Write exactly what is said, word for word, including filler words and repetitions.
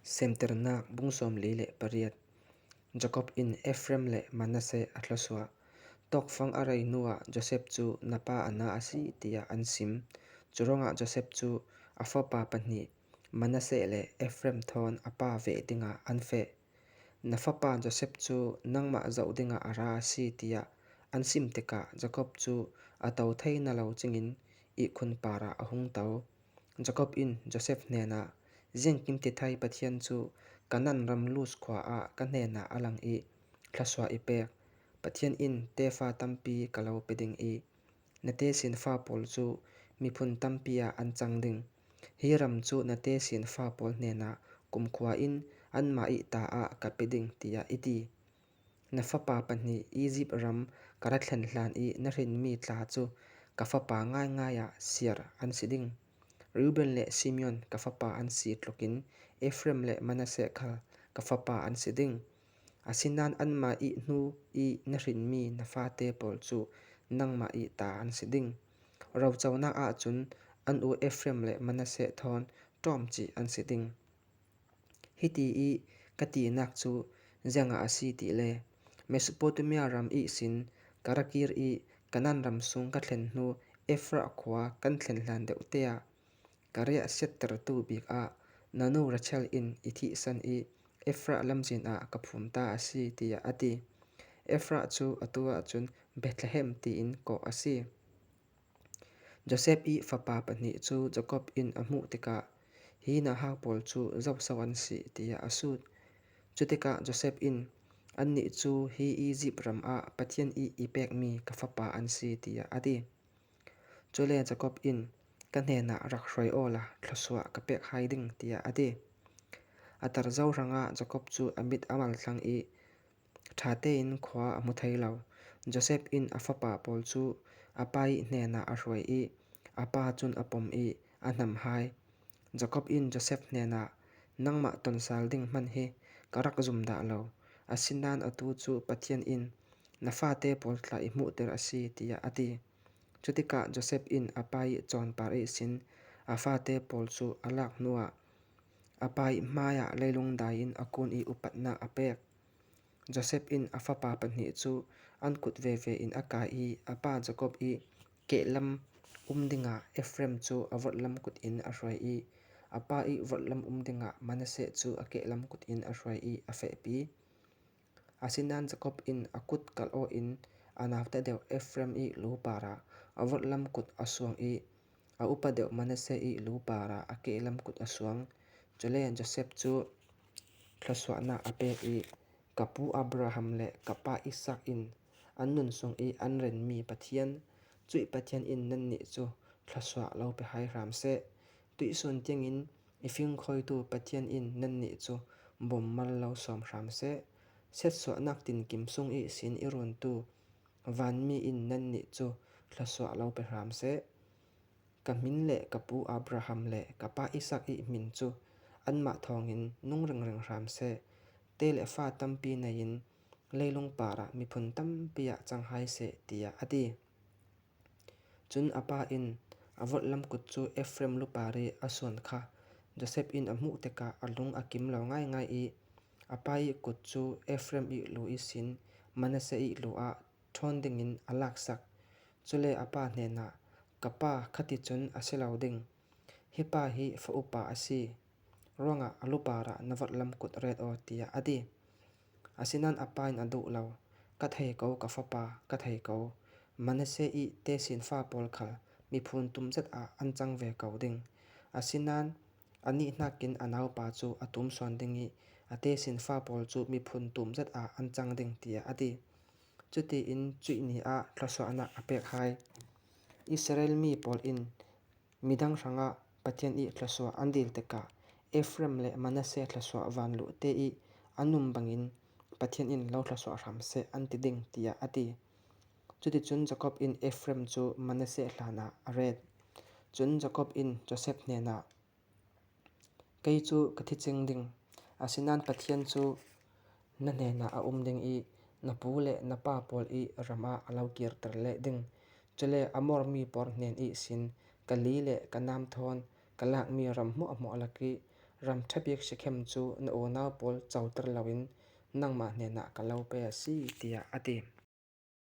Semtirnak bung sawmli leh pariat. Jakob in Efraim leh Manasseh a thluasuah. Tawkfang a rei nuah Joseph chu na pa a na a si tia an sim. Churuangah Joseph chu a fapa pahni Manasseh leh Efraim thawn a pa veh dingah an feh. Na fapa Joseph chu nangmah zauh dingah a ra a si tia an sim tikah Jakob chu a tou thei na lo chingin ihkhun parah a hung tou. Jakob in Joseph hnenah, Ziangkim tithai Pathian chu Kanan ram Lus khua ah ka hnenah a lang i thluasuah i pek. Pathian in tefa tampi ka lo pe ding i, na tesinfa pawl chu miphun tampi ah an chang ding. Hi ram chu na tesinfa pawl hnenah kumkhua in anmah i ta ah ka pe ding, tia i ti. Na fapa pahni Egypt ram ka ra thlen hlan i na hrin mi tla chu ka fapa ngaingai ah siar an si ding. Reuben leh Simeon ka fapa an si tlukin Efraim leh Manasseh khal ka fapa an si ding. Asinan anmah i hnu i na hrin mi na fate pawl chu nangmah i ta an si ding. Rochaunak ah chun an u Efraim leh Manasseh thawn tawm chih an si ding. Hiti i ka tinak chu ziangah a si ti le, Mesopotamia ram i sin ka ra kir i Kanan ram sung ka thlen hnu Efrah khua kan thlen hlan deuh te ah ka riah siattertu bik ah na nu Rachel in i thihsan i Efrah lamzin ah ka phum ta a si, tia a ti. Efrah chu a tu ah chun Bethlehem tiin kawk a si. Joseph i fapa pahni chu Jakob in a hmuh tikah, Hi na hau pawl chu zauhsau an si, tia a sut. Chutikah Joseph in, Annih chu hi Egypt ram ah Pathian i i pek mi ka fapa an si, tia a ti. Chule Jakob in, Ka hnenah rak hruai aw la, thluasuah ka pek hai ding, tia a ti. A tar zau hrangah Jakob chu a mit a mal thlang i, tha tein khua a hmu thei lo. Joseph in a fapa pawl chu a pa i hnenah a hruai i, a pa chun a pom i, a hnam hai. Jakob in Joseph hnenah, Nangmah tonsal ding hman hi ka rak zum dah lo. Asinan a tu chu Pathian in na fate pawl tla i hmuhtir a si, tia a ti. Chutikah Joseph in a pa i chawnpar i sin a fate pawl chu a lak hnuah a pa i hmai ah leilung dai in a kun i upatna a pek. Joseph in a fapa pahni chu an kut veve in a kai i, a pa Jakob i kehlam um dingah Efraim chu a votlam kut in a hruai i, a pa i votlam um dingah Manasseh chu a kehlam kut in a hruai i a fehpi. Asinan Jakob in a kut kalh aw in a naute deuh Efraim i lu parah a votlam kut a suang i, a upa deuh Manasseh i lu parah a kehlam kut a suang. Chule Joseph chu thluasuahna a pek i, Ka pu Abraham leh ka pa Isak in an nun sung i an ren mi Pathian, chuih Pathian in nannih chu thluasuah lo pe hai hram seh. Tuihsun tiangin i fingkhoitu Pathian in nannih chu bom mal lo sawm hram seh. Siatsuahnak tinkim sung i sin i runtu van mi in nannih chu thluasuah lo pe hram seh. Ka hmin leh ka pu Abraham leh ka pa Isak i hmin chu anmah thawngin nung ringreng hram seh. Te leh fa tampi nei in leilung parah miphun tampi ah chang hai seh, tia a ti. Chun a pa in a votlam kut chu Efraim lu par i a suan kha Joseph in a hmuh tikah a lung a kim lo ngaingai i, a pa i kut chu Efraim i lu i sin Manasseh i lu ah thawn dingin a laksak. Chule a pa hnenah, Ka pa, khati chun a si lo ding. Hi pa hi fa upa a si. Ruangah a lu parah na votlam kut ret aw, tia a ti. Asinan a pa in a duh lo, Ka thei ko, ka fapa, ka thei ko. Manasseh i tesinfa pawl khal miphun tum zet ah an chang ve ko ding. Asinan a nih hnakin a naupa chu a tum sawn ding i, a tesinfa pawl chu miphun tum zet ah an chang ding, tia a ti. Chutiin chuih ni ah thluasuahna a pek hai. Israel mi pawl in midang hrangah Pathian i thluasuah an dil tikah Efraim leh Manasseh thluasuah vanluhte i an um bangin Pathian in lo thluasuah hram seh an ti ding, tia a ti. Chutichun Jakob in Efraim chu Manasseh hlan ah a ret. Chun Jakob in Joseph hnenah, Kei chu ka thi ching ding, asinan Pathian chu na hnenah a um ding i, na pu leh na pa pawl i ram ah a lo kirter leh ding. Chule Amor mi pawl hnen i sin ka li leh ka nam thawn ka lak mi ram hmuahhmuah lak i Ram tha bik Sikhem chu na unau pawl chau tir lo in, nangma hnenah ka lo pe asi, tia a ti.